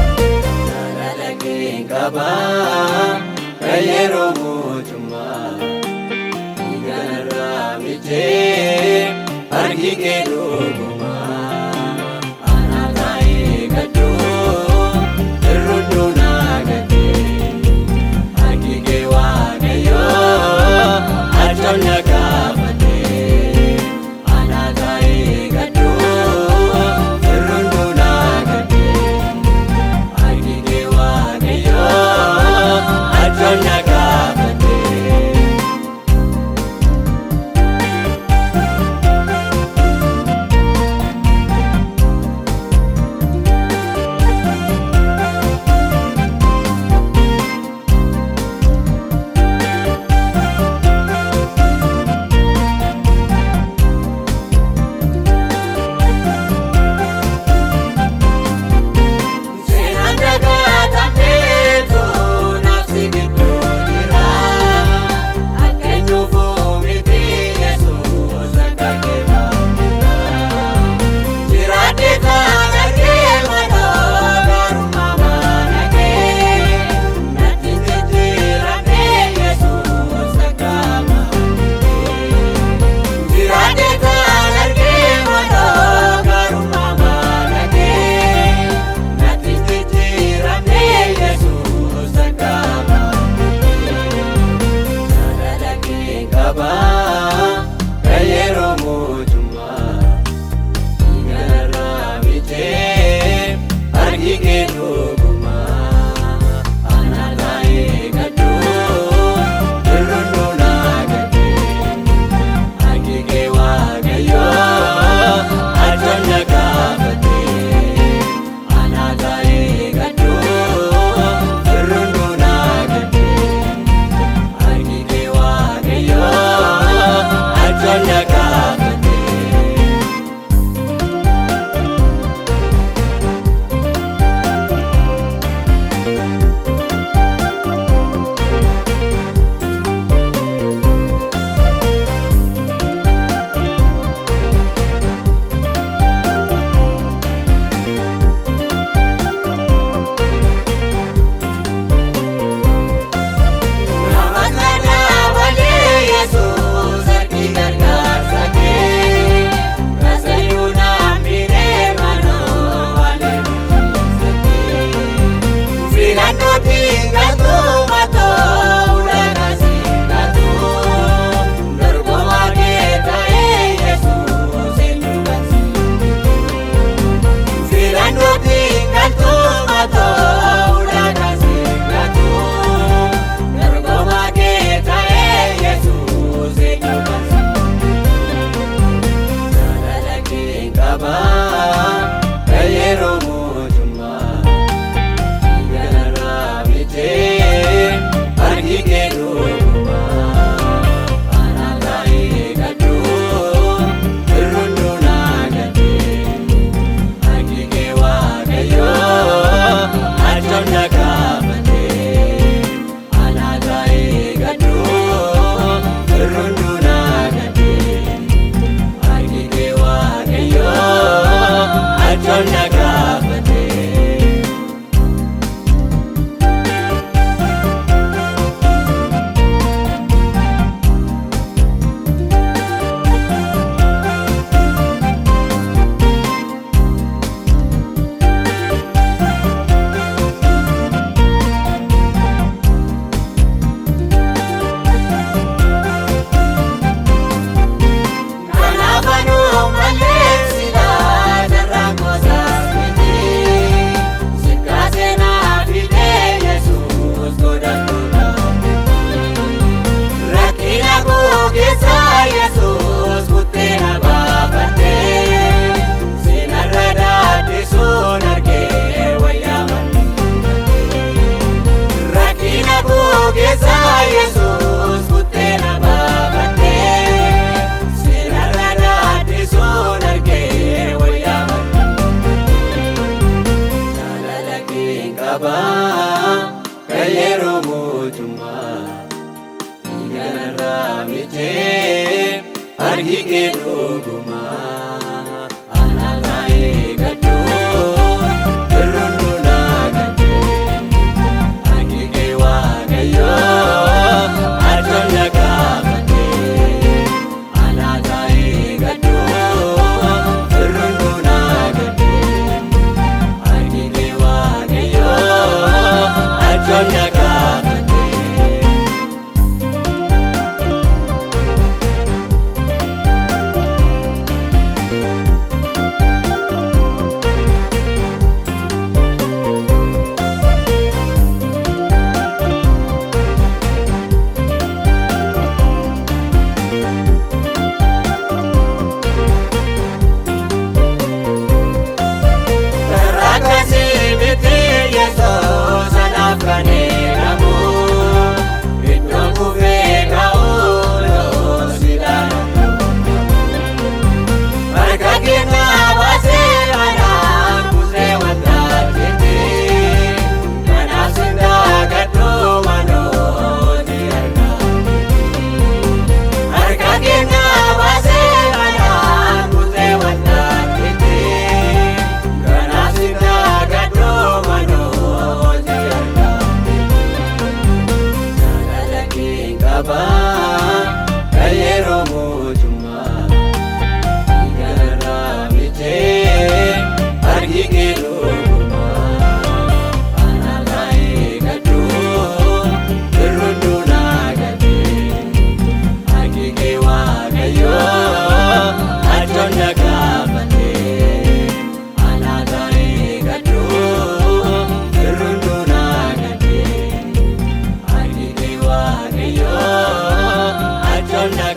Jaalala kee qabaa kan yeroo mootummaa dhiiganarraa mijee harki kee dhugumaa anaa taa'ee gadduu irrunduu naa gaddee harki kee Waaqayyoo acham na gaafatee anaa taa'ee gadduu irrunduu naa gaddee. Harki kee Waaqayyoo acham na gaafatee. Seenaan dagatamteetu nafsi gidduu jira. Akka eenyuufuu miti Yesuus akka kee baay'ata. Jiraatee kan argee manoo gaarummaa mana kee. Natti jijjiiramee Yesuus akka mana kee. Jiraatee kan argee manoo gaarummaa mana kee. Natti jijjiiramee Yesuus akka mana kee. Jaalala kee qabaa kan yeroo mootummaa dhiiganarraa mijee harki kee dhugumaa anaa taa'ee gadduu irrunduu naa gaddee harki kee Waaqayyoo acham na gaafatee anaa taa'ee gadduu irrunduu naa gaddee. Harki kee Waaqayyoo acham na gaafatee. Nama kana malee Yesuus harki gargaarsa kee. Rasayyuu naaf manoo malee bulchiinsa kee. Filannootiin galtuu matoo ulaagaa siidhatu. Dorgomaa kee ta'ee Yesuus eenyu kan siidhatu. Filannootiin galtuu matoo ulaagaa siidhatu. Dorgomaa kee ta'ee Yesuus eenyu kan siidhatu. Jaalala kee qabaa kan yeroo mootummaa dhiiganarraa mijee harki kee dhugumaa anaa taa'ee gadduu irrunduu naa gaddee harki kee Waaqayyoo acham na gaafatee anaa taa'ee gadduu irrunduu naa gaddee. Harki kee Waaqayyoo acham na gaafatee. Kanaaf anuu malee silaa jarraan gosaas miti. Sikkaasee naa fidee Yesuus godhadhuudha. Rakkina koo keessa Yesuus kuttee na baafatee. Seenarra daaddisuun argee wayyaa malli. Rakkina koo keessa Yesuus kuttee na baafatee. Michee harki kee dhugumaa alaabaa eeggadhu birruun dunaa gadhee harki kee Waaqayyoo arjoon na gaafatee alaabaa eeggadhu birruun dunaa gadhee harki kee Waaqayyoo arjoon na gaafatee. Rakkasii miti Yesuus anaaf kan eegamu iddoo kufee ka'uun sidaan harka kennaa baasee anaan kutee wanta jettee kanaaf sindaa gadhoo manooti argaa harka kennaa baasee anaan kutee wanta jettee kanaaf sindaa gadhoo manooti argaa jaalala kee qabaa kan yeroo mootummaa. Garaa michee harki kee dhugumaa alaabaa eeggadhu birruun dunaa gadhee harki kee Waaqayyoo arjoon na gaafatee alaabaa eeggadhu birruun dunaa gadhee harki kee Waaqayyoo arjoon na.